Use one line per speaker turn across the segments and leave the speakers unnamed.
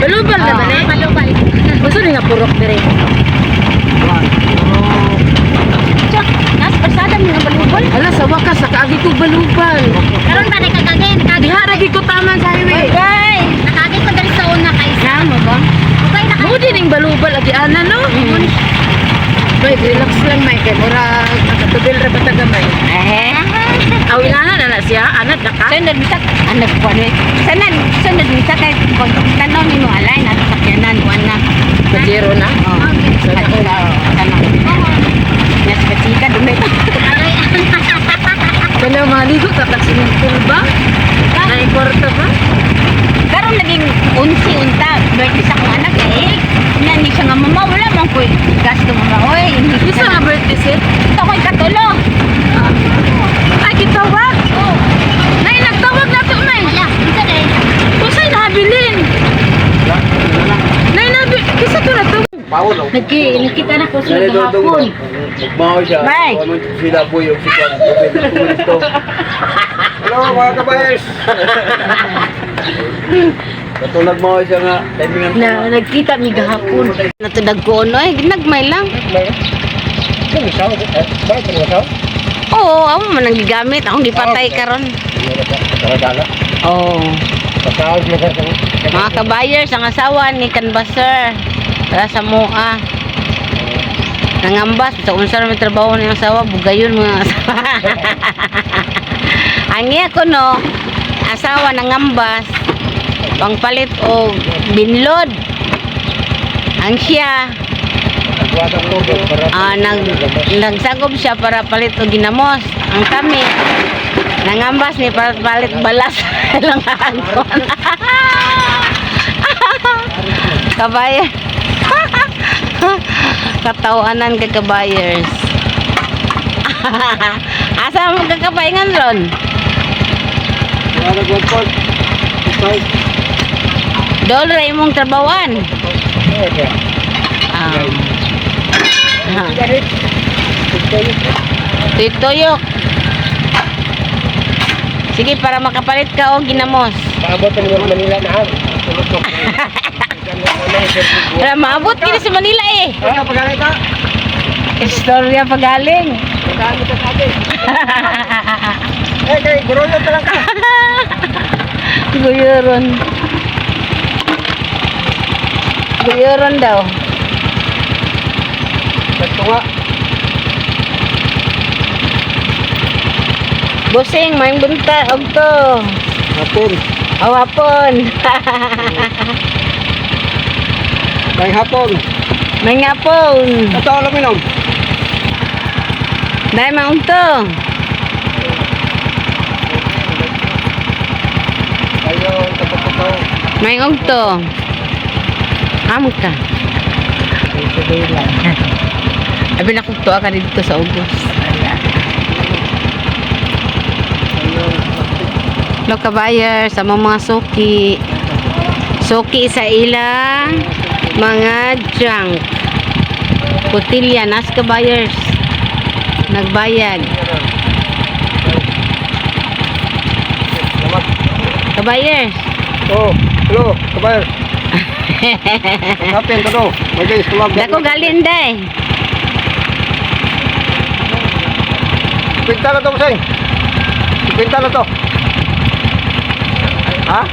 Balubal na ba ni?
Balubal.
Gusto ni nga purok dire.
Chok, nas pasada mi nga balubal.
Hala, sa wakas nakaagi ko balubal.
Karon ba nakagagin?
Diha ra gid ko taman sa highway.
Bye. Nakagi ko diri sa una kay
Sama ba?
Ubay na
Mo din ning balubal agi ana no. Bay, relax lang may kay mura nakatubil ra ba ta gamay.
Eh.
Aw inana na na siya, anad na ka.
Sunod mi sa anak ko ni. Sanan sunod mi sa kay kung tanaw nimo alay na sakyanan kuan na.
Pajero na.
Oh. Sana tanaw. Nas batika dumay.
Kana maligo ta tag swimming pool ba? Na kwarta ba?
Karon naging unsi unta birthday sa akong anak eh. Nani siya nga mama wala man koy gasto mama oy. Hindi
Isa nga birthday set.
Ito ko'y katulo.
Ay gitawag.
Oh.
Nay nagtawag na to nay.
Ala, unsa day?
Kusay nahabilin. Nay nabi kisa to na to.
Bawol oh.
Nagki nakita na ko sila gahapon.
Mugmao siya.
Bye.
Kuha man sila boy og si Kwan. Komunista. Hello mga kabayers. Katulad mo siya nga timingan.
Na nagkita mi gahapon. Natudag ko no eh ginagmay lang. Oo, ako man ang gigamit. Akong gipatay karon. Oo. Mga kabayers, ang asawa ni Canvasser. Tara sa mua. Nangambas, sa unsa ra may trabaho ni asawa, bugayon mga asawa. Ang iya ko no, asawa nangambas, pangpalit og binlod. Ang siya, nagsagob siya para palit og ginamos. Ang kami, nangambas ni para palit balas lang ang kabayan. Katawanan ka kabayers. Asa mo kakapaingan ron? Dol ra imong trabawan. Ah. Ah. Tuyok-tuyok. Sige, para makapalit ka og ginamos.
Paabot pa ni Manila na.
Para maabot kini sa Manila eh.
Kaya pagalit ha.
Istorya pagaling.
Pagkaan ka sa atin. Eh kay gurulo pa lang ka.
Guyuron. Guyuron daw.
Nagtunga.
Busing, may bunta og to.
Hapon.
Awapon.
May hapon.
May ngapon.
Ito alam inom.
Dai maong to.
Ayo tapo-tapo.
May og to. Amo ka. Abi na kog tuwa ka dito sa Ugos. Hello kabayer, sa mga suki. Suki sa ilang mga junk. Kutilya, nas kabayers. Nagbayad. Kabayers.
Oh, hello, kabayers. Kapin to do. May guys, tumag.
Dako galin day.
Pinta na to, Kuseng. Pinta na to. Ha?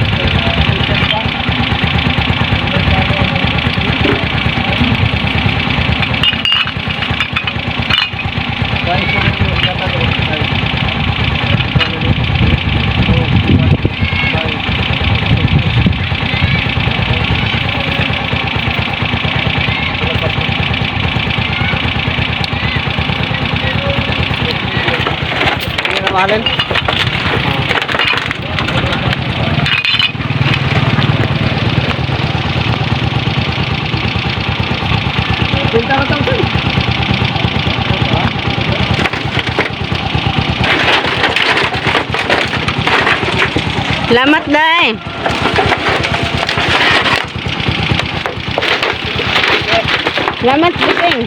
Hindi na mahalin. Pinta na to, Kuseng.
Salamat day. Salamat busing.